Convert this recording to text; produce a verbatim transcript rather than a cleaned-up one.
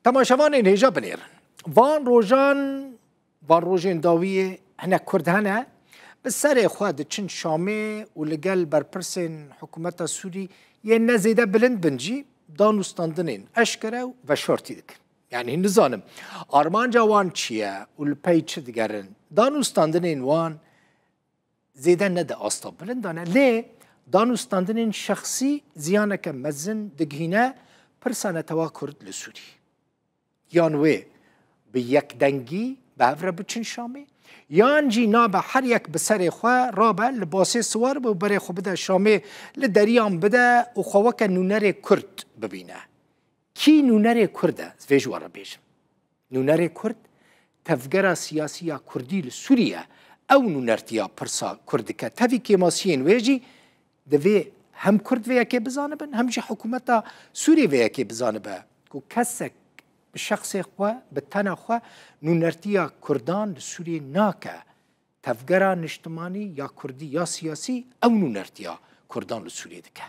Temaşevanên hêja binêrin. Van rojan, van rojên dawiyê hinek Kurd hene, bi serê xwe diçin Şamê û li gel berpirsên hikûmeta Sûrî yên ne zêde bilind bin jî danûstandinên eşkere û veşartî dikin. Yani nizanim armanca wan çi ye û li pey çi digerin. Danûstandinên wan zêde ne di asta bilindan e, lê danûstandinên şexsî ziyaneke mezin digihîne pirsa netewa Kurd li Sûrî. Yan wê bi yekdengî bi hev re biçin Şamê, yan jî nabe her yek bi serê xwe rabe, li basê siwar be û berê xwe bide Şamê, li deriyan bide û xwe weke nûnerê Kurd bibîne. Kî nûnerê Kurd e? Ez vê ji we re bêjim. Nûnerê Kurd, tevgera siyasî ya Kurdî li Sûrî ye. Ew nûnertiya pirsa Kurd dike. Tevî kêmasiyên wê jî divê hem Kurd vê yekê bizanibin, hem jî hikûmeta Sûrî vê yekê bizanibe ku kesek bi şexsê xwe, bi tena xwe nûnertiya Kurdan li Sûriyê nake. Tevgera niştimanî ya Kurdî ya siyasî ew nûnertiya Kurdan li Sûriyê dike.